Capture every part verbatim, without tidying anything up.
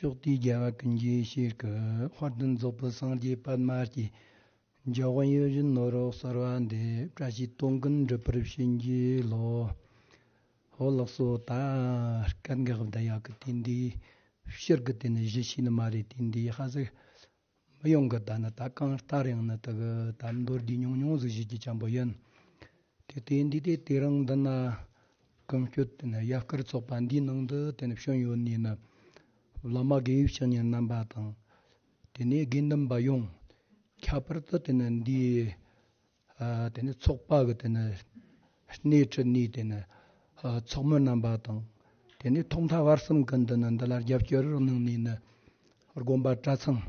ཕྱོགས་དེའི་རྒྱལ་བ་ཀུན་གྱི་ཞལ་གྱི། དཔལ་ལྡན་རྫོགས་པའི་སངས་རྒྱས་པདྨ་སྐྱེས། འཇམ་དབྱངས་ཡིད་བཞིན་ནོར་བུ་གསོལ་བ་འདེབས། བཀྲ་ཤིས་དོན་ཀུན་འགྲུབ་པར་བྱིན་གྱིས་རློབས། ཧོ་ལགས་སོ། ད་སྐད་འགག་བསྡད་ཡག་གི་དེ་འདི་ཕྱིར་གི་དེ་ནི་གཞི་ཤེས་ནི་མ་རེད། དེ་འདི་ཧ་ཟིག་མི་ཡོང་གི། ད་ནི་ད་གང་ལྟར་ཡང་ནི་དེ་གི་ད་མདོར་བསྡུས་ཉུང་ཉུང་ཟིག་ཞུ་རྒྱུ་ཅན་པོ་ཡིན། དེ་དེ་འདི་དེ་དེ་རིང་འདི་ན་ཀུན་སྤྱོད་དེ་ནི་ཡར་སྐུལ་ཚོགས་པ་འདིའི་ནང་དུ་དེ་ནི་བྱོན་ཡོད་ནི་ནི་བླ་མ་དགེ་བའི་བཤེས་གཉེན་རྣམ་པ་དང་། དེ་ནས་དགེ་འདུན་པ་ཡོངས། ཁྱད་པར་དུ་དེ་ནི་འདིའི་ཨ་དེ་ནི་ཚོགས་པ་གི་དེ་ནི་སྣེ་ཁྲིད་ནས་དེ་ནི་ཨ་ཚོགས་མི་རྣམ་པ་དང་། དེ་ནས་ཐོག་མཐའ་བར་གསུམ་གི་འདི་ནི་འདི་ལ་རྒྱབ་སྐྱོར་གནང་ནས་ནི་དགོན་པ་གྲྭ་ཚང་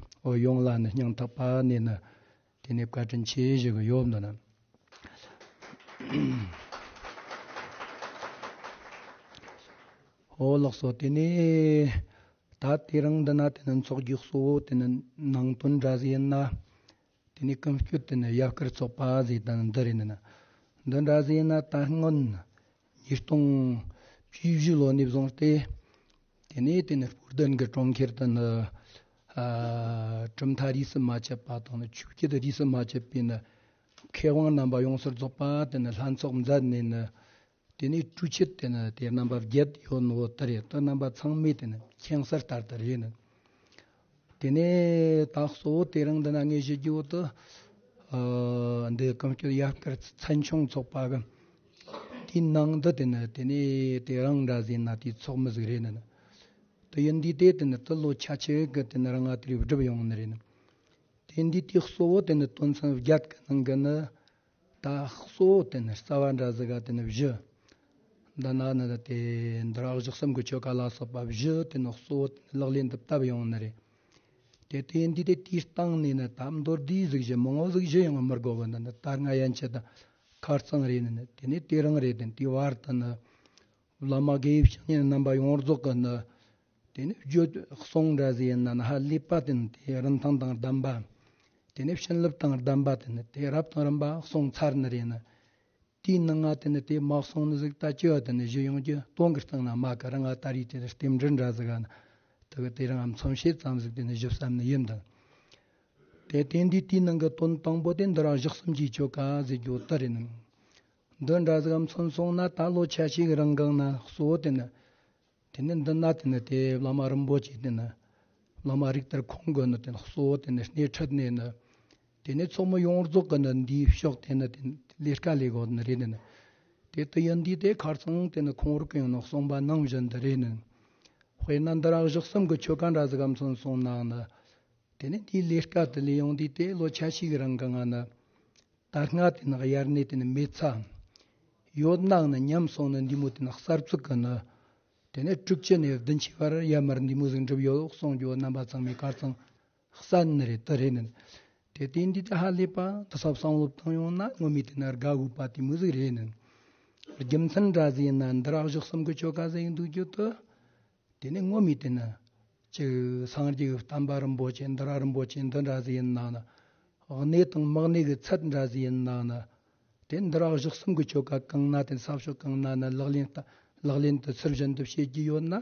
ཡོངས་ལ་ནི་སྙིང་ཐག་པ་ནས་ནི་དེ་ནས་བཀའ་དྲིན་ཆེ་ཞུ་གི་ཡོད། འདི་ནི་ཨོ་ལགས་སོ། དེ་ནས་ད་དེ་རིང་འདི་ན་དེ་ནི་ཚོགས་རྒྱུ་གཙོ་བོ་དེ་ནི་ནང་དོན་འདྲ་ཟིག་ཡིན་ན། དེ་ནས་ཀུན་སྤྱོད་དེ་ནི་ཡར་སྐུལ་ཚོགས་པ་ཟེར་དང་འདི་རེད། ནི་ན་འདི་འདྲ་ཟིག་ཡིན་ན། ད་སྔོན་ཉིས་སྟོང་བཅུ་བཞི་ལོ་ནས་བཟུང་སྟེ། དེ་ནས་དེ་ནི་སྤུར་ལྡན་གྱི་གྲོང་ཁྱེར་དུ་ནི་ཨ་གྲུབ་མཐའ་རིས་སུ་མ་ཆད་པ་དང་ནི་ཆོས་བརྒྱུད་རིས་སུ་མ་ཆད་པའི་ནི་མཁས་དབང་རྣམ་པ་ཡོངས་སུ་རྫོགས་པ་དེ་ནི་ལྷན་ཚོགས་མཛད་ནས་ནི། དེ་ནས་གྲོས་ཆོད་དེ་ནི་དེ་རྣམ་པ་བརྒྱད་ཡོད་ནོ་དེ་རེད། དེ་རྣམ་པ་ཚང་མས་དེ་ནི་མཁྱེན་གསལ་ལྟར་དུ་རེད། ནི་དེ་ནས་ད་གཙོ་བོ་དེ་རིང་འདི་ན་ངས་ཞུ་རྒྱུ་བོ་དེ་ཨ་འདི་ཀུན་སྤྱོད་ཡར་སྐུལ་ཚན་ཆུང་ཚོགས་པ་གི་དེའི་ནང་དུ་དེ་ནི་དེ་ནས་དེ་རིང་འདྲ་ཟིག་ན་དེའི་ཚོགས་མི་ཟིག་རེད། ནི་དེ་ཡིན་དུས་དེ་དེ་ནི་དེ་ལོ་ཆ་ཆེ་གི་དེ་ནི་རང་ང་དེ་རིགས་བསྒྲུབས་ཡོང་ནི་རེད། ནི་དེ་འདི་དེ་གཙོ་བོ་དེ་ནི་དོན་ཚན་བརྒྱད་གི་ནང་གི་ནི། ད་གཙོ་བོ་དེ་ནི་རྩ་བ་འདྲ་ཟིག་ག་དེ་ནི་བཞི། འདི་ན་ནི་དེ་འདི་ར་བཞི་གསུམ་གྱི་ཆོ་ག་ལ་སོགས་པ་བཞི་དེ་ནི་གཙོ་བོ་དེ་ནི་ལག་ལེན་དུ་བསྟར་ཡོང་ནི་རེད། དེ་དེ་འདི་དེ་དེའི་སྟེང་ནས་ནི་ད་མདོར་བསྡུས་ཟིག་བཞི་མང་བོ་ཟིག་བཞི་ཡང་མི་དགོས་གི། འདི་ནི་ད་སྔ་ཡན་ཆད་དང་ཁ་རྩང་རེད། ནི་དེ་ནི་དེ་རིང་རེད། དེ་དེའི་བར་དུ་ནི། བླ་མ་དགེ་བའི་བཤེས་གཉེན་རྣམ་པ་ཡོངས་རྫོགས་ཀྱི་ནི། དེ་ནས་བརྗོད་གསུང་འདྲ་ཟིག་ཡིན་ན་ནི་ཧ་ལས་པ་དེ་ནི་དེ་རིན་ཐང་དང་ལྡན་པ། དེ་ནས་བྱིན་རླབས་དང་ལྡན་པ་དེ་ནི་དེ་རབ་དང་རིམ་པ་གསུང་ཚར་ནི་རེད། ནི་དེའི་ནང་ང་དེ་ནི་དེ་མ་གསུང་ནི་ཟིག་ད་ཅི་བ་དེ་ནི་ཞུ་ཡོང་རྒྱུ་དོན་གྱི་སྟེང་ན་མ་གི། རང་ང་ད་རེས་དེ་ནི་རྟེན་འབྲེལ་འདྲ་ཟིག་ག་ནི་དེ་གི་དེ་རིང་ང་མཚོན་བྱེད་ཙམ་ཟིག་དེ་ནི་ཞུ་བསམ་ནི་ཡིན། དང་དེ་དེ་འདི་དེའི་ནང་གི་དོན་དང་པོ་དེ་འདི་ར་བཞི་གསུམ་གྱི་ཆོ་ག་ཟེར་རྒྱུ་དེ་རེད། ནི་འདི་འདྲ་ཟིག་མཚོན་སོང་ན་ད་ལོ་ཆ་ཞིག་རིང་གང་ན་གཙོ་བོ་དེ་ནི། དེ་ནས་འདི་ན་དེ་ནི་དེ་བླ་མ་རིན་པོ་ཆེ་དེ་ནི། བླ་མ་རིགས་གཏེར་ཁོང་གི་ནི་དེ་ནི་གཙོ་བོ་དེ་ནི་སྣེ་ཁྲིད་ནས་ནི། དེ་ནས་ཚོགས་མི་ཡོངས་རྫོགས་ཀྱི་ནི་འདིའི་ཕྱོགས་དེ་ནི་དེ་ནི་ལས་ཀ་ལས་དགོས་ནི་རེད། ནི་དེ་དེ་ཡིན་དུས་དེ་ཁ་རྩང་དེ་ནི་ཁོང་རུ་གི་ཡང་ནི་གསུངས་པ་ནང་བཞིན་དུ་རེད། ནི་དཔེར་ན་འདི་ར་བཞི་གསུམ་གྱི་ཆོ་ག་འདྲ་ཟིག་མཚོན་སོང་ན་ནི། དེ་ནས་དེའི་ལས་ཀ་དེ་ལས་ཡོང་དུས་དེ་ལོ་ཆ་ཞིག་རིང་གི་ང་ནི། ད་སྔ་དེ་ནི་དབྱར་གནས་དེ་ནི་མེད་ཚ། ཡོད་ནའང་ནི་ཉམས་སོང་ནི་འདི་མོ་དེ་ནི་གསར་བཙུགས་གི་ནི། དེ་ནས་དྲུག་ཅུ་ནས་བདུན་ཅུའི་བར་ཡར་མར་འདི་མོ་ཟིག་འགྲུབ་ཡོད་གསུང་རྒྱུ་རྣམ་པ་ཚང་མས་གར་ཚང་གསན་ནི་རེད། དེ་རེད། ནི་དེ་དེ་འདི་དེ་ཧ་ལས་པ་དེ་ཚོ་བསམ་བློ་བཏང་ཡོང་ན་ངོ་མའི་དེ་ནི་དགའ་འོས་པ་དེ་མོ་ཟིག་རེད། ནི་རྒྱུ་མཚན་འདྲ་ཟིག་ཡིན་ན་འདི་ར་བཞི་གསུམ་གྱི་ཆོ་ག་ཟིག་ཡིན་འདུག་རྒྱུ་དེ། དེ་ནས་ངོ་མའི་དེ་ནི། ཅིག་སངས་རྒྱས་ཀྱི་བསྟན་པ་རིན་པོ་ཆེ་འདི་ར་རིན་པོ་ཆེ་འདི་འདྲ་ཟིག་ཡིན་ན་ནི། གནས་དང་མ་གནས་ཀྱི་ཚད་འདྲ་ཟིག་ཡིན་ན་ནི། དེ་འདི་ར་བཞི་གསུམ་གྱི་ཆོ་ག་གང་ན་དེ་ས་ཕྱོགས་གང་ན་ནི་ལག་ལེན་ལག་ལེན་དུ་ཚུལ་བཞིན་དུ་བྱེད་ཀྱི་ཡོད་ན།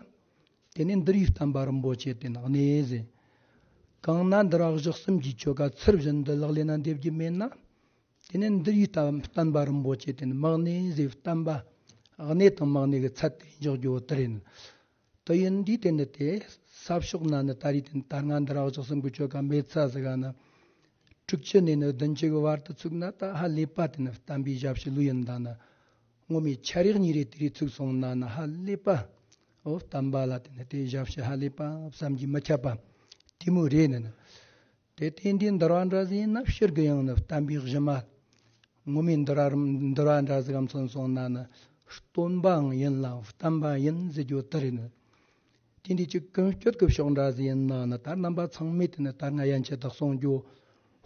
དེ་ནས་འདི་རའི་བསྟན་པ་རིན་པོ་ཆེ་དེ་ནི་གནས་ཟེར། གང་ན་འདི་ར་བཞི་གསུམ་གྱི་ཆོ་ག་ཚུལ་བཞིན་དུ་ལག་ལེན་ན་འདེབས་ཀྱི་མེད་ན། དེ་ནས་འདི་ཡི་བསྟན་པ་རིན་པོ་ཆེ་དེ་ནི་མ་གནས་ཟེར། བསྟན་པ་གནས་དང་མ་གནས་ཀྱི་ཚད་དེ་འཇོག་རྒྱུ་བོ་དེ་རེད། ནི་དེ་ཡིན་དུས་དེ་ནི་དེ་ས་ཕྱོགས་ན་ནི་ད་རེས་དེ་ནི་ད་སྔ་འདི་ར་བཞི་གསུམ་གྱི་ཆོ་ག་མེད་ཚ་ཟིག་ག་ནི། དྲུག་ཅུ་ནས་ནི་བདུན་ཅུ་གི་བར་དུ་ཚུགས་ན་ད་ཧ་ལས་པ་དེ་ནི་བསྟན་པའི་ཞབས་ཕྱི་ལོས་ཡིན། ད་ནི་ངོ་མའི་ཆ་རེག་ཉིན་རེ་དེ་རེ་ཚུགས་སོང་ན་ནི་ཧ་ལས་པ། འོ་བསྟན་པ་ལ་དེ་ནི་དེ་ཞབས་ཕྱི་ཧ་ལས་པ་བསམ་གྱིས་མི་ཁྱབ་པ་དེ་མོ་རེད། ནི་ནི། དེ་དེ་འདྲའི་འདི་ར་འདྲ་ཟིག་ཡིན་ན་སྤྱིར་གྱི་ཡང་ནི་བསྟན་པའི་གཞི་མ། ངོ་མའི་འདི་ར་རིམ་འདི་ར་འདྲ་ཟིག་མཚོན་སོང་ན་ནི་སྟོན་པའང་ཡིན་ལ་བསྟན་པ་ཡིན་ཟེར་རྒྱུ་དེ་རེད། ནི་དེ་འདྲའི་ཅིག་ཀུན་སྤྱོད་ཀྱི་ཕྱོགས་འདྲ་ཟིག་ཡིན་ན་ནི་ད་རྣམ་པ་ཚང་མས་དེ་ནི་ད་སྔ་ཡན་ཆད་དུ་གསུང་རྒྱུ།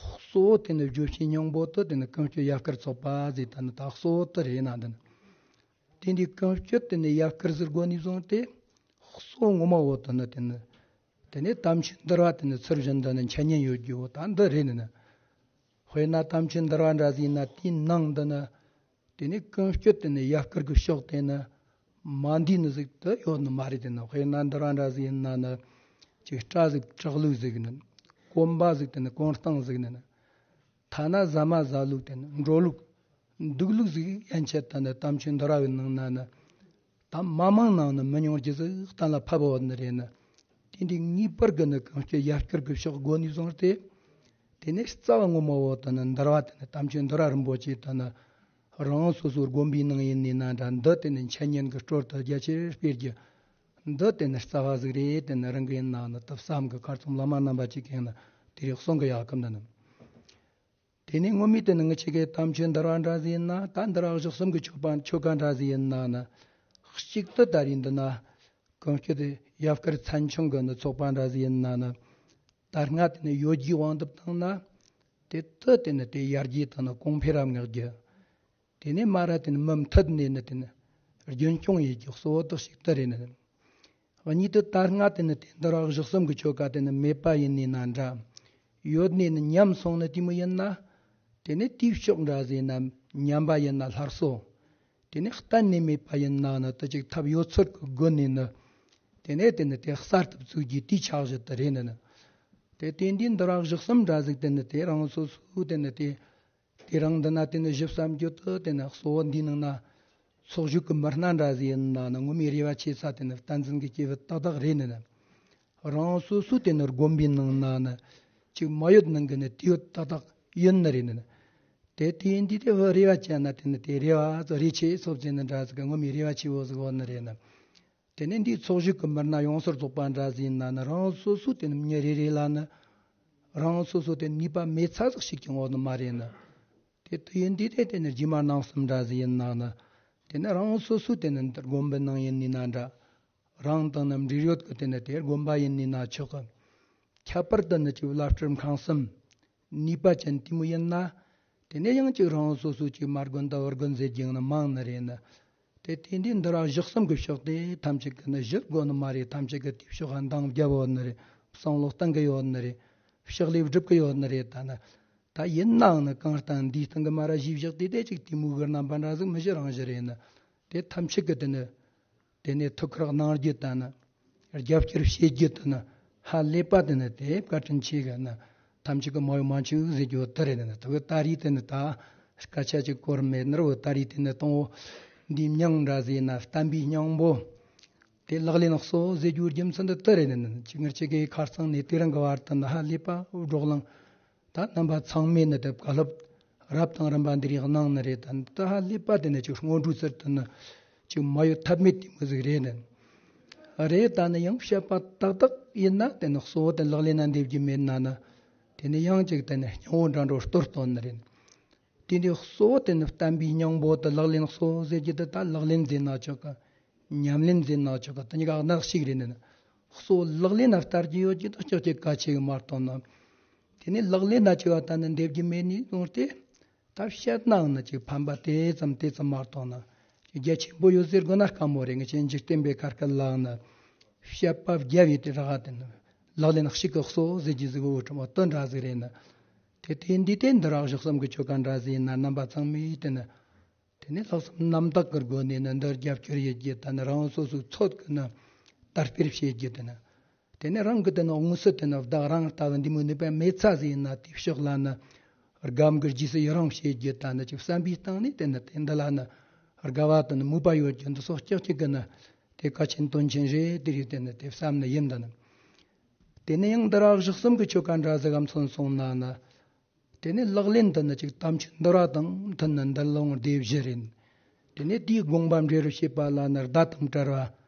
གཙོ་བོ་དེ་ནི་བརྗོད་བྱའི་སྙིང་པོ་དེ་དེ་ནི་ཀུན་སྤྱོད་ཡར་སྐུལ་ཚོགས་པ་ཟེར་ད་ནི་ད་གཙོ་བོ་དེ་རེད། ན་འདི་ནི། དེ་འདྲའི་ཀུན་སྤྱོད་དེ་ནི་ཡར་སྐུལ་ཟེར་དགོས་ནས་བཟུང་སྟེ། གཙོ་ངོ་མ་བོ་དེ་ནི་དེ་ནི། དེ་ནས་དམ་ཆོས་འདུལ་བ་དེ་ནི་ཚུལ་བཞིན་དུ་ནི་འཆད་ཉན་ཡོད་རྒྱུ་བོ་ད་འདི་རེད། ནི་ནི། དཔེར་ན་དམ་ཆོས་འདུལ་བ་འདྲ་ཟིག་ཡིན་ན་དེའི་ནང་དུ་ནི། དེ་ནས་ཀུན་སྤྱོད་དེ་ནི་ཡར་སྐུལ་གྱི་ཕྱོགས་དེ་ནི་མ་འདུས་ནི་ཟིག་ཏུ་ཡོད་ནི་མ་རེད། དེ་ནི་དཔེར་ན་འདུལ་བ་འདྲ་ཟིག་ཡིན་ན་ནི། ཅིག་སྐྲ་ཟིག་གྲག་ལུགས་ཟིག་ནི། གོམ་པ་ཟིག་དེ་ནི་གོམ་སྟངས་ཟིག་ནི། ཐ་ན་ཟ་མ་ཟ་ལུགས་དེ་ནི་འགྲོ་ལུགས་འདུག་ལུགས་ཟིག་ཡན་ཆད་ད་ནི་དམ་ཆོས་འདུལ་བ་གི་ནང་ན་ནི། ད་མ་མང་ནང་ནི་མི་ཉུང་རྒྱུ་ཟིག་གཏན་ལ་ཕབ་བོ་ནི་རེད་ནི། དེ་འདི་ངེས་པར་གི་ནི་གང་སྐྱེ་ཡར་སྐྱེར་གི་ཕྱོགས་སྒོ་ནས་བཟུང་སྟེ། དེ་ནས་རྩ་བ་ངོ་མ་བོ་དེ་ནི་འདུལ་བ་དེ་ནི་དམ་ཆོས་འདུལ་བ་རིན་པོ་ཆེ་དེ་ནི་རང་སོ་སོའི་དགོན་པའི་ནང་ཡིན་ནི་ན་འདྲ། འདི་དེ་ནི་འཆད་ཉན་གི་སྲོལ་དུ་རྒྱ་ཆེར་སྤེལ་རྒྱུ། འདི་དེ་ནི་རྩ་བ་ཟིག་རེད། དེ་ནི་རང་གི་ཡིན་ན་ནི་དུ་བསམ་གི་ཁར་ཙམ་བླ་མ་རྣམ་པ་ཅིག་གིས་ནི་དེ་རིགས་གསུང་གི་ཡག་གམ་ནི་ནི། དེ་ནས་ངོ་མའི་དེ་ནི་ངི་ཆེ་གེ་དམ་ཆོས་འདུལ་བ་འདྲ་ཟིག་ཡིན་ན། ད་འདུལ་བ་གཞི་གསུམ་གི་ཆོ་ག་ཆོ་ག་འདྲ་ཟིག་ཡིན་ན་ནི། གཅིག་ཏུ་ད་རིང་འདི་ན་གང་སྐྱེ་དེ་ཡར་སྐྱེར་མཚན་ཆུང་གི་ནི་ཚོགས་པ་འདྲ་ཟིག་ཡིན་ན་ནི། ད་སྔ་དེ་ནི་ཡོ་བྱད་དབང་དུ་བཏང་ན། དེ་དུ་དེ་ནི་དེ་ཡར་རྒྱས་དང་ནི་གོང་འཕེལ་རབ་བསྔགས་རྒྱུ། དེ་ནས་མ་ར་དེ་ནི་མུ་མཐུད་ནས་ནི་དེ་ནི་རྒྱུན་སྐྱོང་ཡེད་རྒྱུ་གཙོ་བོ་དག་ཞིག་ཏུ་རེད་ནི། གཉིས་དུ་ད་སྔ་དེ་ནི་དེ་འདུལ་བ་གཞི་གསུམ་གྱི་ཆོ་ག་དེ་ནི་མེད་པ་ཡིན་ནི་ན་འདྲ། ཡོད་ནས་ནི་ཉམས་སོང་ནི་དེ་མོ་ཡིན་ན། དེ་ནི་དེའི་ཕྱོགས་འདྲ་ཟིག་ན་ཉམས་པ་ཡིན་ན་སླར་གསོ། དེ་ནི་གཏན་ནས་མེད་པ་ཡིན་ན་ནི་དུ་ཅིག་ཐབས་ཡོད་ཚད་ཀྱི་སྒོ་ནས་ནི། དེ་ནས་དེ་ནི་དེ་གསར་དུ་བཙུགས་རྒྱུ་དེའི་ཆ་བཞག་ཏུ་རེད་ནི་ནི། དེ་དེ་འདི་འདུལ་བ་གཞི་གསུམ་འདྲ་ཟིག་དེ་ནི་དེ་རང་སོ་སོའི་དེ་ནི་དེ། དེ་རིང་འདི་ན་དེ་ནི་ཞིབ་བསམ་རྒྱུ་དུ་དེ་ནི་གཙོ་བོ་འདིའི་ནང་ན་ཚོགས་ཞུགས་ཀྱི་མི་སྣ་འདྲ་ཟིག་ཡིན་ན་ནི་ངོ་མའི་རེ་བ་ཆེ་ས་དེ་ནི་བསྟན་འཛིན་གྱི་སྐྱེས་བུ་ཏག་ཏག་རེད་ནི་ནི། རང་སོ་སོའི་དེ་ནི་དགོན་པའི་ནང་ན་ནི་ཅིག་མ་ཡོད་ནང་གི་ནི་དེ་ཡོད་ཏག་ཏག་ཡིན་ནི་རེད་ནི་ནི། དེ་དེ་འདི་དེ་བུ་རེ་བ་ཅན་ན་དེ་ནི་དེ་རེ་བ་ཚོ་རེ་ཆེ་སོབ་ཅན་ནི་འདྲ་ཟིག་གི་ངོ་མའི་རེ་བ་ཆེ་བོ་ཟིག་ཡོད་ནི་རེད་ནི། དེ་ནས་འདིའི་ཚོགས་ཞུགས་ཀྱི་མི་སྣ་ཡོངས་སུ་རྫོགས་པ་འདྲ་ཟིག་ཡིན་ན་ནི་རང་སོ་སོའི་དེ་ནི་མྱི་རེ་རེ་ལ་ནི་རང་སོ་སོ་དེ་ནུས་པ་མེད་ཚ་ཟིག་ཞིག་ཀྱང་ཡོད་ནི་མ་རེད་ནི། དེ་དུ་ཡིན་དུས་དེ་དེ་ནི་རྗེས་མ་ནང་གསུམ་འདྲ་ཟིག་ཡིན་ན་ནི། དེ་ནི་རང་སོ་སོའི་དེ་ནི་འདིར་དགོན་པའི་ནང་ཡིན་ནི་ན་འདྲ། རང་དང་ནི་འབྲེལ་ཡོད་ཀྱི་དེ་ནི་དེ་དགོན་པ་ཡིན་ནི་ན་ཆོག་གི། ཁྱད་པར་དུ་ནི་ཅིག་བླ་སྤྲུལ་ཁང་གསུམ་ནུས་པ་ཅན་དེ་མོ་ཡིན་ན། དེ་ནས་ཡང་ཅིག་རང་སོ་སོ་ཅིག་མ་དགོན་དང་བུ་དགོན་ཟེར་རྒྱུ་ནི་མང་ནི་རེད་ནི། དེ་དེ་འདི་འདུལ་བ་གཞི་གསུམ་གྱི་ཕྱོགས་དེ་ཐམས་ཅད་ཀྱི་ནི་བཞེད་དགོས་ནི་མ་རེད། ཐམས་ཅད་ཀྱི་དེའི་ཕྱོགས་འདང་རྒྱབ་ཡོད་ནི་རེད། བསམ་བློ་གཏང་གི་ཡོད་ནི་རེད། ཕྱག་ལས་སྒྲུབ་གི་ཡོད་ནི་རེད། ད་ནི་ད་ཡིན་ནའང་ནི་གང་ལྟར་འདིའི་སྟེང་གི་མ་ར་གཞི་བཞག་དེ་དེ་ཅིག་དེ་མོ་གི་རྣམ་པ་འདྲ་ཟིག་མི་བཞི་རང་བཞི་རེད་ནི། དེ་ཐམས་ཅད་ཀྱི་དེ་ནི། དེ་ནས་ཐུགས་ཁུར་གནང་རྒྱུ་དང་ནི། རྒྱབ་སྐྱོར་བྱེད་རྒྱུ་དང་ནི། ཧ་ལས་པ་དེ་ནི་དེ་བཀའ་དྲིན་ཆེ་གི་ནི། ཐམས་ཅད་ཀྱི་མ་ཡོང་མ་འཆུག་ཟེར་རྒྱུ་དེ་རེད་ནི། དེ་གི་ད་རེས་དེ་ནི་ད་སྐད་ཆ་ཅིག་གོ་རིམ་མེད་ནི་རེད། ད་རེས་དེ་ནི་དང་བོ་འདིའི་མྱིང་འདྲ་ཟིག་ན་བསྟན་པའི་སྙིང་པོ། དེ་ལག་ལེན་གསོ་ཟེར་རྒྱུ་རྒྱུ་མཚན་དེ་དེ་རེད་ནི། ཅིག་ངར་ཅིག་གི་ཁ་རྩང་ནས་དེ་རིང་གི་བར་དུ་ནི་ཧ་ལས་པ་བགྲོ་གླེང་། ད་རྣམ་པ་ཚང་མས་ནི་དེ་བཀའ་སློབ་རབ་དང་རིམ་པ་འདི་རིགས་གནང་ནི་རེད། ད་ད་ཧ་ལས་པ་དེ་ནི་ཅིག་སྔོན་འགྲོའི་ཚུལ་དུ་ནི་ཅིག་མ་ཡོད་ཐབས་མེད་དེ་མོ་ཟིག་རེད་ནི། རེད། ད་ནི་ཡང་བཤད་པ་ཏག་ཏག་ཡིན་ན་དེ་ནི་གཙོ་བོ་དེ་ལག་ལེན་ན་འདེབས་རྒྱུ་མེད་ན་ནི། དེ་ནི་ཡང་ཅིག་དེ་ནི་སྙིང་བོ་འདྲ་འགྲོ་གཏོར་གཏོང་ནི་རེད། དེ་ནི་གཙོ་བོ་དེ་ནི་བསྟན་པའི་སྙིང་པོ་དེ་ལག་ལེན་གསོ་ཟེར་རྒྱུ་དེ་ད་ལག་ལེན་ཟེར་ན་ཆོག་གི། ཉམས་ལེན་ཟེར་ན་ཆོག་གི། དེ་གཉིས་ཀ་གནད་གཅིག་རེད་ནི། གཙོ་བོ་ལག་ལེན་ན་བསྟར་རྒྱུ་ཡོད་རྒྱུ་དང་ཅོག་ཅིག་གལ་ཆེ་གི་མ་གཏོགས་ན། དེ་ནས་ལག་ལེན་ན་བྱས་པ་ད་ནི་འདེབས་རྒྱུ་མེད་ནི་ཡོང་སྟེ། ད་བཤད་ནའང་ནི་ཅིག་ཕན་པ་དེ་ཙམ་དེ་ཙམ་མ་གཏོགས་ན། ཅིག་རྒྱ་ཆེན་པོ་ཡོད་ཟེར་དགོས་ན་དཀའ་མོ་རེད། ངས་ཅན་འཇིག་རྟེན་པའི་ཁ་སྐད་ལའང་ནི། བཤད་པ་བརྒྱབ་ཡོད་དེ་རག་དེ་ནི། ལག་ལེན་གཅིག་གི་གཙོ་བོ་ཟེར་རྒྱུ་ཟིག་འོ་དྲི་མ་དོན་འདྲ་ཟིག་རེད་ནི། དེ་དེ་འདི་དེ་འདི་རང་བཞག་བསམ་གི་ཆོ་ག་འདྲ་ཟིག་ཡིན་ན་རྣམ་པ་ཚང་མས་དེ་ནི། དེ་ནས་ལྷག་བསམ་རྣམ་དག་གི་སྒོ་ནས་ནི་འདིར་རྒྱབ་སྐྱོར་ཡེད་རྒྱུ་དང་ནི། རང་སོ་སོའི་ཚོད་ཀྱིས་ནི་དར་སྤེལ་བྱེད་རྒྱུ་དེ་ནི། དེ་ནས་རང་གི་དེ་ནི་དངོས་སུ་དེ་ནི་བདག་རང་ལྟ་བུ་འདི་མོ་ནུས་པ་མེད་ཚ་ཟིག་ཡིན་ན་དེའི་ཕྱོགས་ལ་ནི་དགའ་མགུར་རྗེས་སུ་ཡི་རང་བྱེད་རྒྱུ་དང་ནི་ཅིག་བསམ་པའི་སྟེང་ནས་དེ་ནི་དེ་འདི་ལ་ནི་དགའ་བ་དང་ནི་མོས་པ་ཡོད་རྒྱུ་འདི་སོགས་ཀྱག་ཀྱག་གི་ནི་དེ་གལ་ཆེན་དོན་ཆེན་རེད། དེ་རེད། དེ་ནི་དེ་བསམ་ནི་ཡིན་ད་ནི། དེ་ནས་ཡང་འདི་ར་བཞག་བསམ་གི་ཆོ་ག་འདྲ་ཟིག་གམ་མཚོན་སོང་ན་ནི། དེ་ནས་ལག་ལེན་དུ་ནི་ཅིག་དམ་ཆོས་འདུལ་བ་དང་མཐུན་ནི་འདུལ་ལུང་སྡེ་བཞི་རེད། དེ་ནས་དེའི་དགོངས་པ་འགྲེལ་བར་བྱེད་པ་ལ་ནི་བརྡ་དང་བྲལ་བ།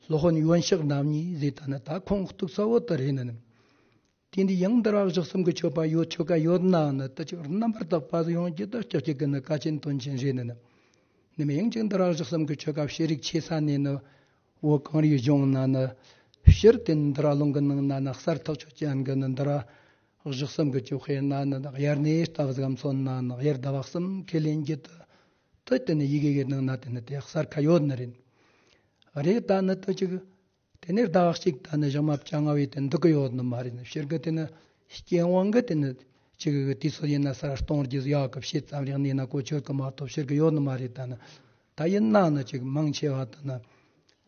སློབ་དཔོན་ཡོན་གཤེགས་རྣམ་གཉིས་ཟེར་ད་ནི་ད་ཁུངས་གཏུགས་ས་བོ་དེ་རེད་ནི། དེ་འདི་ཡང་འདི་ར་བཞག་བསམ་གི་ཆོ་ག་ཡོད་ཆོ་ག་ཡོད་ནའང་ནི་དེ་ཅིག་རྣམ་པར་དག་པ་ཟིག་ཡོང་རྒྱུ་དེ་ཀྱག་ཀྱག་གི་ནི་གལ་ཆེན་དོན་ཆེན་རེད་ནི། ནི་མི་ཡང་ཅིག་འདི་ར་བཞག་བསམ་གི་ཆོ་ག་ཤེས་རིག་ཆེ་ས་ནས་ནི། བོད་གངས་རིའི་ལྗོངས་ན་ནི། སྤྱིར་དེ་འདི་ར་ལུང་གི་ནང་ན་ནི་གསེར་ཐག་ཆོད་ཅན་གི་ནི་འདི་ར་བཞག་བསམ་གི་ཆོ་ག་ན་ནི་དབྱར་གནས་ལྟ་བུ་ཟིག་གམ་མཚོན་ན་ནི་དབྱར་ཟླ་བ་གསུམ་ཁས་ལེན་རྒྱུ་དེ། དེ་དེ་ནི་ཡི་གེ་གི་ནང་ན་དེ་ནི་དེ་གསལ་ཁ་ཡོད་ནི་རེད། རེད་ད་ནི་དེ་ཅིག་དེ་ནས་ཟླ་བ་གཅིག་ད་ནི་ཞག་མ་བཅོ་ལྔ་བའི་དེ་འདུག་གི་ཡོད་ནི་མ་རེད་ནི། སྤྱིར་གི་དེ་ནི་རྐྱེན་དབང་གི་དེ་ནི་ཅིག་གི་དུས་ཚོད་ཡིན་ན་གསར་གཏོང་རྒྱུ་ཡག་གི་བྱེད་ཙམ་རེད་ནི་ན་གོ་ཆོད་གི་མ་གཏོགས་སྤྱིར་གི་ཡོད་ནི་མ་རེད། ད་ནི་ད་ཡིན་ན་ནི་ཅིག་མང་ཆེ་བ་དེ་ནི་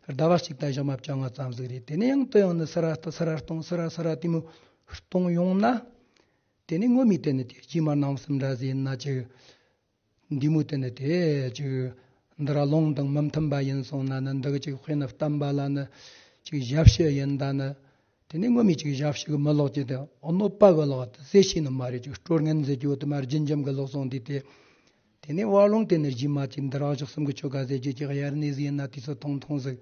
ཟླ་བ་གཅིག་དང་ཞག་མ་བཅོ་ལྔ་ཙམ་ཟིག་རེད། དེ་ནས་ཡང་དུ་ཡང་ནི་སི་ར་སི་ར་གཏོང་སི་ར་སི་ར་དེ་མོ་གཏོང་ཡོང་ན། དེ་ནས་ངོ་མའི་དེ་ནི་དེ་རྗེས་མ་ནང་གསེས་འདྲ་ཟིག་ཡིན་ན་ཅིག་འདི་མོ་དེ་ནི་དེ་ཅིག་འདི་ར་ལུང་དང་མི་མཐུན་པ་ཡིན་སོང་ན་ནི། འདི་གི་ཅིག་དཔེར་ན་བསྟན་པ་ལ་ནི་ཅིག་ཞབས་ཕྱི་ཡིན་ད་ནི། དེ་ནས་ངོ་མའི་ཅིག་ཞབས་ཕྱི་གི་མི་ལོག་ཅིག་དེ་གནོད་པ་གི་ལོག་དེ་ཟེར་ཤེས་ནི་མ་རེད། ཅིག་སྤྲོ་ངན་ཟེར་རྒྱུ་དེ་མར་རྒྱུན་འབྱམས་གི་ལོག་སོང་དུས་དེ། དེ་ནས་བར་ལུང་དེ་ནི་རྗེས་མ་ཅིག་འདི་ར་བཞག་གསུམ་གི་ཆོ་ག་ཟེར་རྒྱུ་ཅིག་དབྱར་གནས་ཟིག་ཡིན་ན་དུས་ཚོད་ཐུང་ཐུང་ཟིག་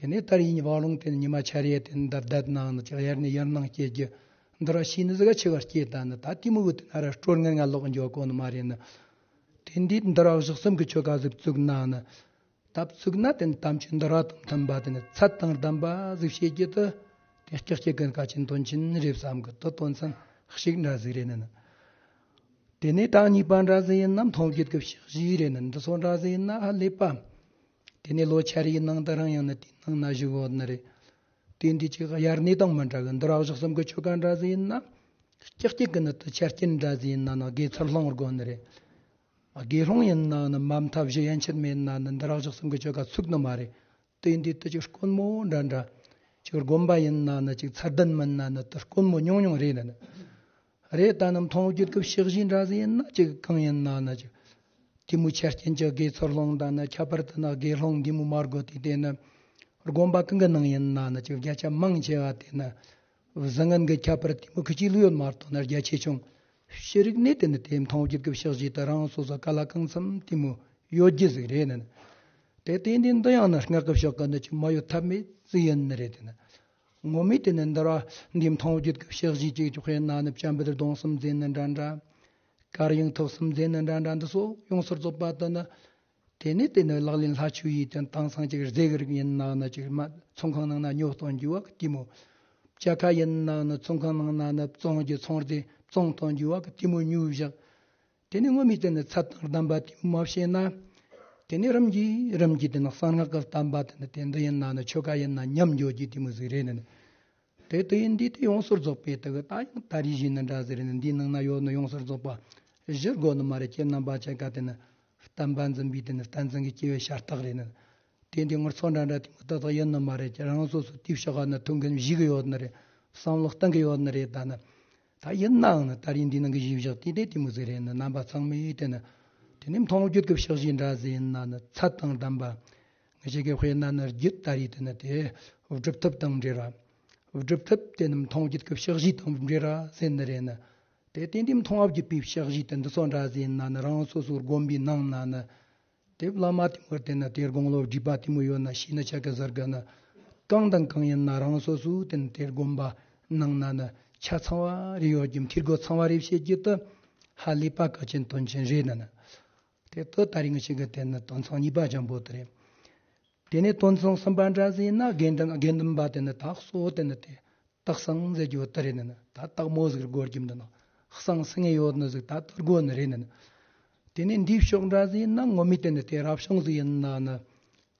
དེ་ནས་ད་རེས་ཉི་བར་ལུང་དེ་ཉི་མ་ཆ་རེ་དེ་འདབ་བརྡལ་ནང་ནི་ཅིག་དབྱར་ནས་ཡར་ནང་སྐྱེ་རྒྱུ་འདི་ར་ཤེས་ནི་ཟིག་ག་ཆེ་བར་སྐྱེས་ད་ནི། ད་དེ་མོ་གི་དེ་ན་ར་སྤྲོ་ངན་ང་ལོག་འགྱོ་གོ་ནི་མ་རེད་ནི། དེ་འདི་འདི་ར་བཞག་གསུམ་གི་ཆོ་ག་ཟིག་བཙུགས་ན་ནི། ད་བཙུགས་ན་དེ་ནི་དམ་ཆོས་འདི་ར་དང་མཐུན་པ་དེ་ནི་ཚད་དང་ལྡན་པ་ཟིག་བྱེད་རྒྱུ་དེ་དེ་ཀྱག་ཀྱག་གི་ཀ་ཆེན་དོན་ཆེན་རེད་བསམ་གི། དེ་དོན་ཚན་གཅིག་འདྲ་ཟིག་རེད་ནི། དེ་ནས་ད་གཉིས་པ་འདྲ་ཟིག་ཡིན་ན་མཐོང་བརྒྱུད་ཀྱི་ཕྱག་བཞེས་རེད་ནི། འདི་ཚོ་འདྲ་ཟིག་ཡིན་ན་ཧ་ལས་པ། དེ་ནས་ལོ་ཆ་རེའི་ནང་དུ་རང་ཡང་ནི་དེའི་ནང་ན་བཞུགས་ཡོད་ནི་རེད། དེ་འདི་ཅིག་དབྱར་གནས་དང་མི་འདྲ་གི། འདི་ར་བཞག་གསུམ་གི་ཆོ་ག་འདྲ་ཟིག་ཡིན་ན། ཀྱག་ཀྱག་གི་ནི་དུ་ཆ་རྐྱེན་འདྲ་ཟིག་ཡིན་ན་ནི་དགེ་ཚུལ་སློང་དགོ་ནི་རེད། དགེ་སློང་ཡིན་ན་ནི་མ་མཐའ་བཞི་ཡན་ཆད་མེད་ན་ནི་འདི་ར་བཞག་གསུམ་གི་ཆོ་ག་ཚུགས་ནི་མ་རེད། དེ་འདི་དུ་ཅིག་དཀོན་མོ་འདྲ་འདྲ། ཅིག་དགོན་པ་ཡིན་ན་ནི་ཅིག་ཚད་ལྡན་མིན་ན་ནི་དུ་དཀོན་མོ་ཉུང་ཉུང་རེད་ནི། རེད། ད་ནི་མཐོང་བརྒྱུད་ཀྱི་ཕྱག་བཞེས་འདྲ་ཟིག་ཡིན་ན་ཅིག་གང་ཡིན་ན་ནི་ཅིག་དེ་མོ་ཆ་རྐྱེན་གྱི་དགེ་ཚུལ་སློང་ད་ནི་ཁྱད་པར་དུ་ནི་དགེ་སློང་འདི་མོ་མ་དགོས་ཏེ། དེ་ནི་དགོན་པ་གང་གི་ནང་ཡིན་ན་ནི་ཅིག་བརྒྱ་ཆ་མང་ཆེ་བ་དེ་ནི་བཟང་ངན་གྱི་ཁྱད་པར་དེ་མོ་ཁི་ཅིག་ལུས་ཡོད་མ་གཏོགས་ནི་རྒྱ་ཆེ་ཆུང་ཕྱི་རིག་ནས་དེ་ནི་དེ་མཐོང་བརྒྱུད་ཀྱི་ཕྱག་བཞེས་དེ་རང་སོ་སོ་ག་ལ་གང་འཚམ་དེ་མོ་ཡོད་རྒྱུ་ཟིག་རེད་ནི། དེ་དེ་འདི་འདི་ཡང་ནི་སྔགས་ཀྱི་ཕྱོགས་ཀྱི་ནི་ཅིག་མ་ཡོད་ཐབས་མེད་ཟིག་ཡིན་ནི་རེད། དེ་ནི་ངོ་མས་དེ་ནི་འདི་ར་འདི་མཐོང་བརྒྱུད་ཀྱི་ཕྱག་བཞེས་ཅིག་ཅིག་དཔེར་ན་ནི་བཅོམ་པའི་གདུང་གསུམ་མཛད་ནི་འདྲ་འདྲ། གར་ཡང་ཐུགས་གསུམ་མཛད་ནི་འདྲ་འདྲ་འདི་ཚོ་ཡོངས་སུ་རྫོགས་པ་དེ་ནི། དེ་ནས་དེ་ནི་ལག་ལེན་ལྷ་ཆོས་ཡི་དོན་དེང་སང་ཅིག་རྫས་ཀྱི་རིགས་ཡིན་ན་ནི་ཅིག་མ་ཚོང་ཁང་ནང་ན་ཉོ་གཏོང་རྒྱུ་བ་གི་དེ་མོ། བཅའ་ཁ་ཡིན་ན་ནི་ཚོང་ཁང་ནང་ན་ནི་བཙོང་རྒྱུ་ཚོང་རྫས་བཙོང་གཏོང་རྒྱུ་བ་གི་དེ་མོ་ཉོས་བཞག་དེ་ནི་ངོ་མས་དེ་ནི་ཚད་དང་ལྡན་པ་དེ་མ་བྱས་ན། དེ་ནི་རིམ་གྱིས་རིམ་གྱིས་དེ་ནི་གསང་སྔགས་ཀྱི་བསྟན་པ་དེ་ནི་དེ་འདི་ཡིན་ན་ནི་ཆོ་ག་ཡིན་ན་ཉམས་འགྱོ་རྒྱུ་དེ་མོ་ཟིག་རེད་ནི། དེ་དེ་ཡིན་དུས་དེ་ཡོངས་སུ་རྫོགས་པའི་དེ་གི་ད་ཡང་ད་རེས་བཞིན་ནི་འདྲ་ཟིག་རེད་ནི། འདིའི་ནང་ན་ཡོད་ནི་ཡོངས་སུ་རྫོགས་པ་བཞི་དགོས་ནི་མ་རེད། ཁྱེད་རྣམ་པ་ཆ་ག་དེ་ནི་བསྟན་པ་འཛིན་པའི་དེ་ནི་བསྟན་འཛིན་གྱི་སྐྱེ་བའི་ཤ་སྟག་རེད་ནི། དེ་འདི་ངོར་ཚོ་འདྲ་འདྲ་དེ་མོ་ཏག་ཏག་ཡིན་ནི་མ་རེད། ཁྱེད་རང་སོ་སོ་དེའི་ཕྱོགས་ནི་ཐུགས་འགན་བཞེས་གི་ཡོད་ནི་རེད། བསམ་བློ་གཏང་གི་ཡོད་ནི་རེད། ད་ནི། ད་ཡིན་ནའང་ནི་ད་རེས་འདི་ནང་གི་ཞིབ་བཞག་དེ་དེ་དེ་མོ་ཟིག་རེད་ནི། རྣམ་པ་ཚང་མས་དེ་ནི་དེ་ནི་མཐོང་བརྒྱུད་ཀྱི་ཕྱག་བཞེས་འདྲ་ཟིག་ཡིན་ན་ནི་ཚད་དང་ལྡན་པ། ང་ཅག་གི་དཔེར་ན་ནི་རྒྱུད་ད་རེས་དེ་ནི་དེ་སྒྲུབ་ཐབས་དང་འབྲེལ་བ། སྒྲུབ་ཐབས་དེ་ནི་མཐོང་བརྒྱུད་ཀྱི་ཕྱག་བཞེས་དང་འབྲེལ་བ་ཟེར་ནི་རེད་ནི། དེ་དེ་འདི་མཐོང་བ་བརྒྱུད་པའི་ཕྱག་བཞེས་དེ་འདི་ཚོ་འདྲ་ཟིག་ཡིན་ན་ནི་རང་སོ་སོའི་དགོན་པའི་ནང་ན་ནི། དེ་བླ་མ་དེ་མོར་བསྟེན་ན་དེ་དགུང་ལོ་བགྲེས་པ་དེ་མོ་ཡོད་ན་ཤེས་ནི་ཆ་གི་ཟེར་གི་ན། གང་དང་གང་ཡིན་ན་རང་སོ་སོའི་དེ་ནི་དེ་དགོན་པ་ནང་ན་ནི་ཆ་ཚང་བ་རེ་ཡོད་རྒྱུ་འཐུས་སྒོ་ཚང་བ་རེ་བྱེད་རྒྱུ་དེ་ཧ་ལས་པ་གལ་ཆེན་དོན་ཆེན་རེད་ནི་ནི། དེ་ལྟར་ད་རིང་ཞིག་གི་དེ་ནི་དོན་ཚན་གཉིས་པ་འཇམ་པོ་དེ་རེད། དེ་ནས་དོན་ཚན་གསུམ་པ་འདྲ་ཟིག་ཡིན་ན་དགེ་འདུན་དགེ་འདུན་པ་དེ་ནི་ད་གཙོ་བོ་དེ་ནི་དེ། སྟག་ཚང་ཟེར་རྒྱུ་དེ་རེད་ནི་ནི། ད་སྟག་མོ་ཟིག་སྒོར་གྱིམ་འདི་ནི་གསང་སེང་ངེ་ཡོད་ནི་ཟིག་ད་དུར་དགོ་ནི་རེད་ནི་ནི། དེ་ནས་འདིའི་ཕྱོགས་འདྲ་ཟིག་ཡིན་ན་ངོ་མས་དེ་ནི་དེ་རབ་བྱུང་ཟིག་ཡིན་ན་ནི་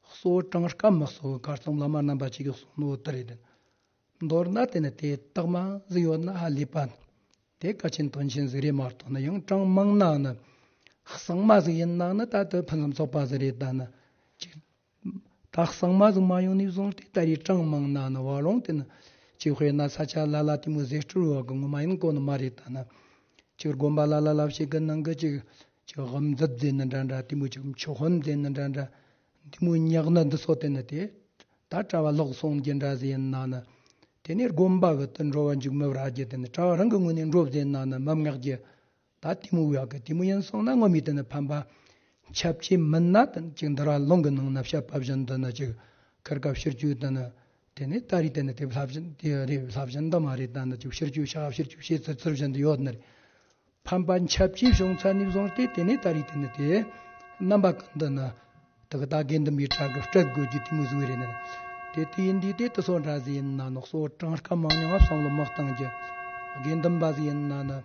གཙོ་བོ་གྲངས་ཀ་མི་གཙོ་བོ་གར་ཚང་བླ་མ་རྣམ་པ་གཅིག་གིས་གསུངས་ནོ་དེ་རེད། མདོར་ན་དེ་ནི་དེ་སྟག་མ་ཟིག་ཡོད་ན་ཧ་ལས་པ་དེ་གལ་ཆེན་དོན་ཆེན་ཟིག་རེད་མ་གཏོགས་ནི། ཡང་གྲངས་མང་ན་ནི་གཙང་མ་ཟིག་ཡིན་ན་ནི་ད་དུ་ཕུན་སུམ་ཚོགས་པ་ཟིག་རེད། ད་ནི་ཅིག་ད་གཙང་མ་ཟིག་མ་ཡོང་ནས་བཟུང་སྟེ་ད་རེས་གྲངས་མང་ན་ནི་བ་ལོང་དེ་ནི་ཅིག་དཔེར་ན་ས་ཆ་ལ་ལ་དེ་མོ་ཟེར་སྤྲུལ་བ་གི་ངོ་མ་ཡིན་གོ་ནི་མ་རེད། ད་ནི་ཅིག་དགོན་པ་ལ་ལ་ལ་ཞིག་གི་ནང་གི་ཅིག་ཅིག་དབུ་མཛད་ཟེར་ནི་འདྲ་འདྲ་དེ་མོ་ཅིག་མཆོད་དཔོན་ཟེར་ནི་འདྲ་འདྲ་དེ་མོ་ཉག་ནི་འདི་ཚོ་དེ་ནི་དེ་ད་གྲྭ་བ་ལོག་སོང་རྒྱུ་འདྲ་ཟིག་ཡིན་ན་ནི། དེ་ནས་དགོན་པ་གི་དུ་འགྲོ་བ་འཇུག་མི་བར་རྒྱུ་དེ་ནི་གྲྭ་བ་རང་གི་ངོས་ནས་འགྲོ་ཟེར་ན་ནི་མི་མངགས་རྒྱུ། ད་དེ་མོ་བ་གི་དེ་མོ་ཡིན་སོང་ན་ངོ་མའི་དེ་ནི་ཕན་པ་ཁྱབ་ཆེ་མིན་ན་དེ་ནི་ཅིག་འདི་ར་ལུང་གི་ནང་ན་བཤད་པ་བཞིན་དུ་ནི་ཅིག་ཁིར་ཀ་ཕྱིར་བཅོས་དེ་ནི་དེ་ནས་ད་རེས་དེ་ནི་དེ་ལྷ་བཞིན་དེ་རེད། ལྷ་བཞིན་དུ་མ་རེད། ད་ནི་ཅིག་ཕྱིར་བཅོས་ཤ་ཕྱིར་བཅོས་བྱེད་ཚུལ་ཚུལ་བཞིན་དུ་ཡོད་ནི་རེད། ཕན་པ་ཁྱབ་ཆེ་བྱུང་ཚར་ནས་བཟུང་སྟེ་དེ་ནས་ད་རེས་དེ་ནི་དེ་རྣམ་པ་ཀུན་ཏུ་ནི་དག་ད་དགེ་འདུན་པའི་གྲལ་གྱི་སྤྲད་དགོས་རྒྱུ་དེ་མོ་ཟིག་རེད་ནི། དེ་དེ་ཡིན་དུས་དེ་དེ་ཚོ་འདྲ་ཟིག་ཡིན་ན་ནི་གཙོ་བོ་གྲངས་ཀ་མང་ཉུང་ང་བསམ་བློ་མི་གཏང་རྒྱུ། དགེ་འདུན་པ་ཟིག་ཡིན་ན་ནི་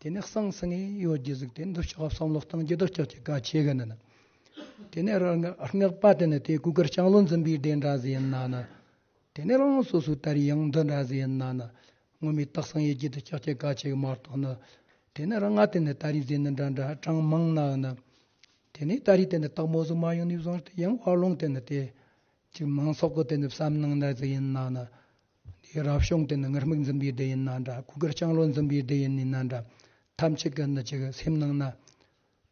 དེ་ནི་གཙང་སེང་ངེ་ཡོད་རྒྱུ་ཟིག་དེ་འདི་ཕྱོགས་བསམ་བློ་གཏང་རྒྱུ་འདི་སྐྱག་གི་གལ་ཆེ་གི་ནི་ནི། དེ་ནས་རང་སྔགས་པ་དེ་ནི་དེ་གུ་གར་ལྕང་ལོ་འཛིན་པའི་སྡེ་འདྲ་ཟིག་ཡིན་ན་ནི། དེ་ནས་རང་སོ་སོའི་ད་རེས་ཡང་འདི་འདྲ་ཟིག་ཡིན་ན་ནི། ངོ་མའི་སྟག་ཚང་ཡེ་རྒྱུ་དེ་སྐྱག་གི་གལ་ཆེ་གི་མ་གཏོགས་ནི། དེ་ནས་རང་ང་དེ་ནི་ད་རེས་ཟིག་ནི་འདྲ་འདྲ་གྲངས་མང་ན་ནི། དེ་ནས་ད་རེས་དེ་ནི་སྟག་མོ་ཟིག་མ་ཡོང་ནས་བཟུང་སྟེ་ཡང་བར་ལུང་དེ་ནི་དེ། ཅིག་མང་ཚོགས་ཀྱི་དེ་ནི་བསམ་ནང་འདྲ་ཟིག་ཡིན་ན་ནི། འདི་རབ་བྱུང་དེ་ནི་ངུར་སྨྲིག་འཛིན་པའི་སྡེ་ཡིན་ན་འདྲ། གུ་གེ་ལྕང་ལོ་འཛིན་པའི་སྡེ་ཡིན་ན་འདྲ། ཐམས་ཅད་ཀྱི་ནི་ཅིག་སེམས་ནང་ན་ད་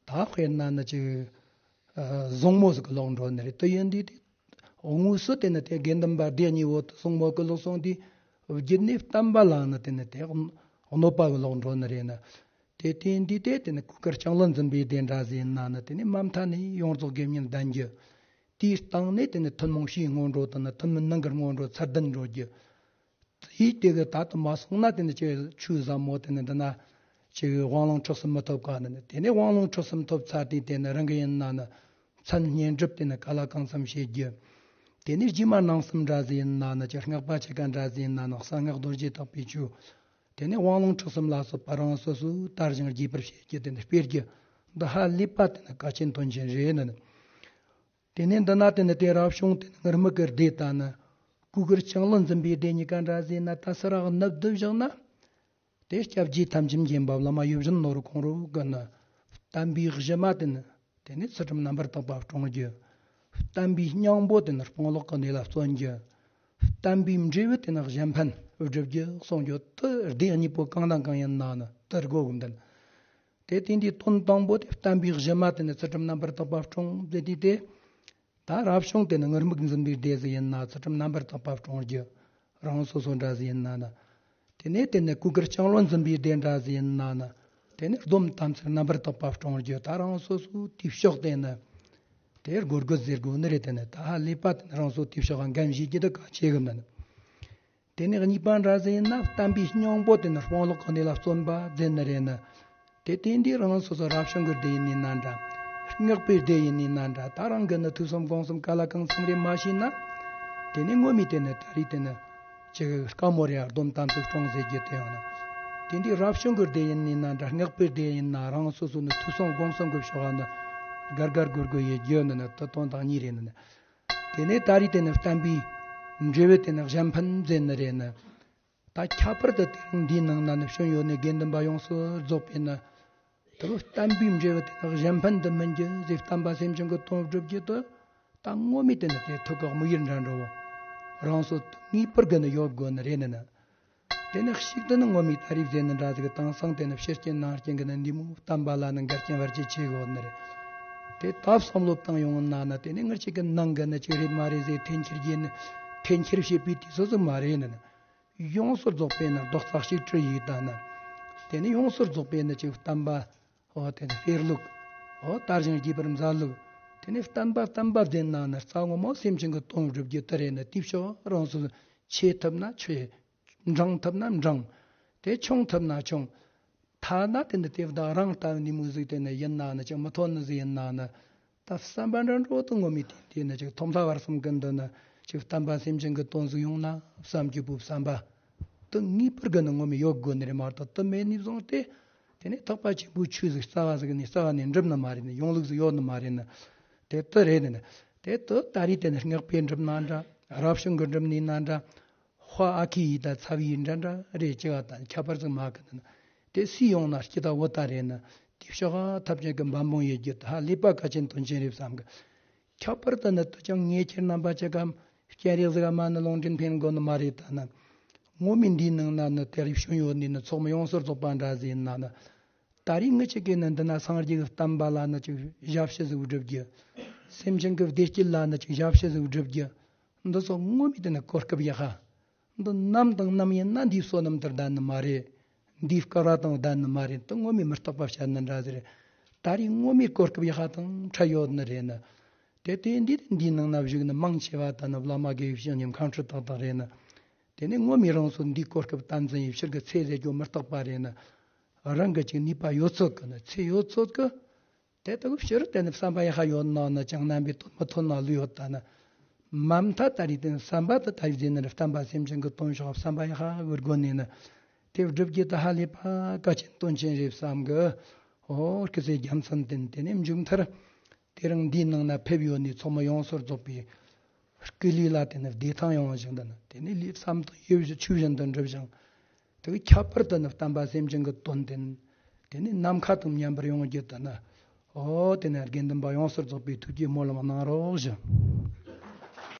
དཔེར་ན་ནི་ཅིག་ཨ་བཟང་མོ་ཟིག་གི་ལོག་འགྲོ་ནི་རེད། དེ་ཡིན་དུས་དེ་དངོས་སུ་དེ་ནི་དེ་དགེ་འདུན་པ་སྡེ་གཉིས་པོ་དེ་བཟང་མོ་གི་ལོག་སོང་དུས། བརྒྱུད་ནས་བསྟན་པ་ལའང་ནི་དེ་ནི་དེ་གནོད་པ་གི་ལོག་འགྲོ་ནི་རེད་ནི། དེ་དེ་འདི་དེ་དེ་ནི་གུ་གེ་ལྕང་ལོ་འཛིན་པའི་སྡེ་འདྲ་ཟིག་ཡིན་ན་ནི། དེ་ནི་མ་མཐའ་ནས་ཡོངས་རྫོགས་དགེ་བསྙེན་ལྡན་རྒྱུ། དེའི་སྟེང་ནས་དེ་ནི་ཐུན་མོང་ཕྱིའི་སྔོན་འགྲོ་དང་ནི་ཐུན་མིན་ནང་གི་སྔོན་འགྲོ་ཚད་ལྡན་འགྲོ་རྒྱུ། དེའི་དེ་གི་ད་དུ་མ་སོང་ན་དེ་ནི་ཅིག་ཆོས་ཟབ་མོ་དེ་ནི་འདི་ན་ཅིག་དབང་ལུང་ཁྲིད་གསུམ་མི་ཐོབ་ག་ནི་ནི། དེ་ནས་དབང་ལུང་ཁྲིད་གསུམ་ཐོབ་ཚར་དུས་དེ་ནི་རང་གི་ཡིན་ན་ནི་མཚན་བསྙེན་སྒྲུབ་དེ་ནི་ག་ལ་གང་འཚམ་བྱེད་རྒྱུ། དེ་ནས་རྗེས་མ་ནང་གསུམ་འདྲ་ཟིག་ཡིན་ན་ནི། ཅིག་སྔགས་པ་ཆེ་ཁ་འདྲ་ཟིག་ཡིན་ན་ནི་གསང་སྔགས་རྡོ་རྗེ་ཐེག་པའི་ཆོས། དེ་ནས་དབང་ལུང་ཁྲིད་གསུམ་ལ་སོགས་པ་རང་སོ་སོའི་དར་ཞིང་རྒྱས་པར་བྱེད་རྒྱུ་དེ་ནི་སྤེལ་རྒྱུ། འདི་ཧ་ལས་པ་དེ་ནི་གལ་ཆེན་དོན་ཆེན་རེད་ནི། དེ་ནས་འདི་ན་དེ་ནི་དེ་རབ་བྱུང་དེ་ནི་ངུར་སྨྲིག་གི་སྡེ་དང་ནི་གུ་གེ་ལྕང་ལོ་འཛིན་པའི་སྡེ་གཉིས་ཀ་འདྲ་ཟིག་ན། ད་སུ་ར་གནབ་བསྡུ་བཞག་ན། དེ་སྐྱབས་རྗེ་ཐམས་ཅད་མཁྱེན་པ་བླ་མ་ཡིད་བཞིན་ནོར་བུ་ཁོང་རང་གི་ནི་བསྟན་པའི་གཞི་མ་དེ་ནི། དེ་ནས་ཚུལ་ཁྲིམས་རྣམ་པར་དག་པ་སྲུང་རྒྱུ། བསྟན་པའི་སྙིང་པོ་དེ་ནི་སྤང་ལགས་ཀྱི་གནས་ལ་བརྩོན་རྒྱུ། བསྟན་པའི་འབྲས་བུ་དེ་ནི་གཞན་ཕན་སྒྲུབ་རྒྱུ་གསུང་རྒྱུ། དེ་སྡེ་གཉིས་པོ་གང་དང་གང་ཡིན་ན་ནི་དེ་དགོས་གི་འདུག། དེ་དེ་འདྲའི་དོན་དང་པོ་དེ་བསྟན་པའི་གཞི་མ་དེ་ནི་ཚུལ་ཁྲིམས་རྣམ་པར་དག་པ་སྲུང་ཟེར་དུས་དེ། ད་རབ་བྱུང་དེ་ནི་ངུར་སྨྲིག་འཛིན་པའི་སྡེ་ཟིག་ཡིན་ན་ཚུལ་ཁྲིམས་རྣམ་པར་དག་པ་སྲུང་རྒྱུ། རང་སོ་སོ་འདྲ་ཟིག་ཡིན་ན་ནི། དེ་ནས་དེ་ནི་གུ་གེ་ལྕང་ལོ་འཛིན་པའི་སྡེ་འདྲ་ཟིག་ཡིན་ན་ནི། དེ་ནི་སྡོམ་དམ་ཚིག་རྣམ་པར་དག་པ་སྲུང་རྒྱུ། ད་རང་སོ་སོའི་དུས་ཕྱོགས་དེ་ནི་དེ་དགོས་དགོས་ཟེར་དགོས་ནི་རེད། དེ་ནི་ད་ཧ་ལས་པ་དེ་ནི་རང་སོའི་དུས་ཕྱོགས་ལ་འགན་བཞེས་རྒྱུ་དེ་གལ་ཆེ་གི་མིན། དེ་ནས་གཉིས་པ་འདྲ་ཟིག་ཡིན་ན་བསྟན་པའི་སྙིང་པོ་དེ་ནི་སྤང་ལགས་ཀྱི་གནས་ལ་བརྩོན་པ་ཟེར་ནི་རེད་ནི། དེ་དེ་འདི་རང་སོ་སོ་རབ་བྱུང་གི་སྡེ་ཡིན་ནི་ན་འདྲ། སྔགས་པའི་སྡེ་ཡིན་ནི་ན་འདྲ། ད་རང་གི་ནི་ཐོས་བསམ་སྒོམ་གསུམ་ག་ལ་གང་འཚམ་རེ་མ་ཤེས་ན། དེ་ནི་ངོ་མའི་དེ་ནི་ད་རེས་དེ་ནི་ཅིག་དཀའ་མོ་རེད། སྡོམ་དམ་ཚིག་སྲུང་ཟེར་རྒྱུ་དེ་ཡང་ན། དེ་འདི་རབ་བྱུང་གི་སྡེ་ཡིན་ནི་ན་འདྲ། སྔགས་པའི་སྡེ་ཡིན་ན། རང་སོ་སོ་ནི་ཐོས་བསམ་སྒོམ་གསུམ་གི་ཕྱོགས་ནི་དགར་དགར་དགོས་དགོས་ཡེ་རྒྱུ་ནི་ནི་དེ་དོན་དག་གཉིས་རེད་ནི་ནི། དེ་ནས་ད་རེས་དེ་ནི་བསྟན་པའི་འབྲས་བུ་དེ་ནི་གཞན་ཕན་ཟེར་ནི་རེད་ནི། ད་ཁྱད་པར་དུ་དེ་རིང་འདིའི་ནང་ན་ནི་བྱོན་ཡོད་ནི་དགེ་འདུན་པ་ཡོངས་སུ་རྫོགས་པས་ནི། དེ་བསྟན་པའི་འབྲས་བུ་དེ་ནི་གཞན་ཕན་དུ་སྨིན་རྒྱུ་ཟེར། བསྟན་པ་སེམས་ཅན་གྱི་དོན་བསྒྲུབ་རྒྱུ་དེ། ད་ངོ་མའི་དེ་ནི་དེ་ཐུགས་ཀྱི་དམིགས་ཡུལ་འདྲ་འདྲ་བོ། རང་སོ་ངེས་པར་གི་ནི་ཡོད་དགོས་ནི་རེད་ནི་ནི། དེ་ནི་གཅིག་ཏུ་ནི་ངོ་མའི་ད་རེས་ཟེར་ནི་འདྲ་ཟིག་དེང་སང་དེ་ནི་ཕྱི་རྐྱེན་ནང་རྐྱེན་གི་ནི་འདི་མོ་བསྟན་པ་ལ་ནི་འགལ་རྐྱེན་བར་ཆད་ཆེ་གི་ཡོད་ནི་རེད། དེ་ད་བསམ་བློ་བཏང་ཡོང་ན་ནི་དེ་ནི་ངེད་ཅག་གི་ནང་གི་ནི་ཅིག་རེད་མ་རེད་ཟེར་འཐེན་འཁྱེར་རྒྱུ་ནི། འཐེན་འཁྱེར་བྱེད་པའི་དུས་ཚོད་ཟིག་མ་རེད་ནི་ནི། ཡོངས་སུ་རྫོགས་པའི་ནི་རྡོག་རྩ་གཅིག་སྒྲིལ་ཡིན་ད་ནི། དེ་ནི་ཡོངས་སུ་རྫོགས་པའི་ནི་ཅིག་བསྟན་པ། འོ་དེ་ནི་སྤེལ་ལུགས། འོ་དར་ཞིང་རྒྱས་པར་མཛད་ལུགས། དེ་ནི་བསྟན་པ་བསྟན་པ་ཟེར་ན་ནི་རྩ་ངོ་མ་སེམས་ཅན་གྱི་དོན་བསྒྲུབ་རྒྱུ་དེ་རེད་ནི། དེའི་ཕྱོགས་རང་སོ་ཆེ་ཐུབ་ན་ཆེ། འབྲིང་ཐུབ་ན་འབྲིང་། དེ་ཆུང་ཐུབ་ན་ཆུང་། ཐ་ན་དེ་འདི་དེ་བདག་རང་ལྟ་བུ་ནི་མོ་ཟིག་དེ་ནི་ཡིན་ན་ནི་ཅིག་མི་ཐོན་ནི་ཟིག་ཡིན་ན་ནི། ད་བསམ་པ་འདྲ་འགྲོ་དུ་ངོ་མའི་དེ་དེ་ནི་ཅིག་ཐོག་མཐའ་བར་གསུམ་གི་འདི་ནི་ཅིག་བསྟན་པ་སེམས་ཅན་གྱི་དོན་ཟིག་ཡོང་ན་བསམ་རྒྱུ་བོ་བསམ་པ་དུ་ངེས་པར་གི་ནི་ངོ་མའི་ཡོད་དགོས་ནི་རེད་མ་གཏོགས། དུ་མེད་ནི་བཟུང་སྟེ་དེ་ནི་ཐེག་པ་ཆེན་པོའི་ཆོས་ཟིག་རྩ་བ་ཟིག་ནི་རྩ་བ་ནས་འགྲུབ་ནི་མ་རེད་ནི། ཡོང་ལུགས་ཟིག་ཡོད་ནི་མ་རེད་ནི། དེ་དུ་རེད་ནི་ནི། དེ་དུ་ད་རེས་དེ་ནི་སྔགས་པས་འགྲུབ་ན་འདྲ། རབ་བྱུང་གི་འགྲུབ་ནི་ན་འདྲ། དཔའ་ཨ་ཁུ་ཡི་ད་ཚ་བའི་འདྲ་འདྲ་རེད། ཅི་ག་དང་ཁྱད་པར་ཟིག་མ་གི་ནི། དེ་སུས་ཡོང་ན་སྐྱིད་ད་བོ་ད་རེད་ནི། དེ་ཕྱོགས་ཐབས་ཅན་གྱི་འབད་འབུངས་ཡོད་རྒྱུ་ད་ཧ་ལས་པ་གལ་ཆེན་དོན་ཆེན་རེད་བསམ་གི། ཁྱད་པར་དུ་ནི་དུ་ཅང་ངེད་ཁྱེད་རྣམ་པ་ཅི་གམ་སྤྱན་རས་གཟིགས་མ་ནི་ལུང་འདྲེན་ཕན་དགོས་ནི་མ་རེད་ད་ནི། ངོ་མའི་འདིའི་ནང་ན་ནི་དེ་རིགས་བྱུང་ཡོད་ནི་ནི་ཚོགས་མི་ཡོངས་སུ་རྫོགས་པ་འདྲ་ཟིག་ཡིན་ན་ནི། ད་རེས་ངེད་ཅག་གིས་ནི་འདི་ན་སངས་རྒྱས་ཀྱི་བསྟན་པ་ལ་ནི་ཅིག་ཞབས་ཕྱི་ཟིག་བསྒྲུབ་རྒྱུ། སེམས་ཅན་གྱི་བདེ་སྐྱིད་ལ་ནི་ཅིག་ཞབས་ཕྱི་ཟིག་བསྒྲུབ་རྒྱུ། འདི་ཚོ་ངོ་མའི་དེ་ནི་གོ་སྐབས་ཡག་ཧ། འདི་ནམ་དང་ནམ་ཡིན་ན་འདིའི་བསོད་ནམས་དེ་ལྡན་ནི་མ་རེད། འདིའི་སྐལ་བ་དང་ལྡན་ནི་མ་རེད། དེ་ངོ་མའི་མི་རྟག་པ་བཤད་ནི་འདྲ་ཟེར། ད་རེས་ངོ་མའི་གོ་སྐབས་ཡག་ཧ་དང་འཕྲད་ཡོད་ནི་རེད་ནི། དེ་དེ་འདི་འདིའི་ནང་ན་བཞུགས་ནི་མང་ཆེ་བ་ད་ནི་བླ་མ་དགེ་བའི་བཤེས་གཉེན་མཁའ་འགྲོ་དག་དག་རེད་ནི། དེ་ནི་ངོ་མའི་རང་སོ་འདིའི་གོ་སྐབས་དམ་འཛིན་ཡེ་ཕྱིར་གི་ཚེ་ཟེར་རྒྱུ་མི་རྟག་པ་རེད་ནི། རང་གི་ཅིག་ནུས་པ་ཡོད་ཚོད་གི་ནི་ཚེ་ཡོད་ཚོད་གི། དེ་ལྟ་བུ་ཕྱིར་དེ་ནི་བསམ་པ་ཡག་ཧ་ཡོད་ན་ནི་ཅང་རྣམ་པའི་དོན་མི་ཐོན་ན་ལུས་ཡོད་ད་ནི། མ་མཐའ་ད་རེས་དེ་ནི་བསམ་པ་དེ་ད་རེས་ཟེར་ནི་རེད། བསྟན་པ་སེམས་ཅན་གྱི་དོན་ཕྱོགས་བསམ་པ་ཡག་ཧ་གི་སྒོ་ནས་ནི། དེ་བསྒྲུབ་རྒྱུ་དེ་ཧ་ལས་པ་གལ་ཆེན་དོན་ཆེན་རེད་བསམ་གི། ཨོ་སྐུ་ཚེ་རྒྱ་མཚན་བརྟན། དེ་ནས་མཇུག་མཐར་དེ་རིང་འདིའི་ནང་ན་ཕེབས་ཡོད་ནི་ཚོགས་མི་ཡོངས་སུ་རྫོགས་པའི་སྐུ་ལུས་ལ་དེ་ནི་བདེ་ཐང་ཡོང་བ་ཞིག་འདི་ནི་དེ་ནི་ལུས་བསམ་དང་ཡིད་བཞིན་ཆོས་བཞིན་དུ་འགྲུབ་ཞིང་། དེ་གི་ཁྱད་པར་དུ་ནི་བསྟན་པ་སེམས་ཅན་གྱི་དོན་བསྟན། དེ་ནི་ནམ་མཁའ་དང་མཉམ་པར་ཡོང་རྒྱུ་དེ་ནི། ཨོ་དེ་ནི་དགེ་འདུན་པ་ཡོངས་སུ་རྫོགས་པའི་ཐུགས་ཀྱི་སྨོན་ལམ་གནང་རོགས་ཞུ།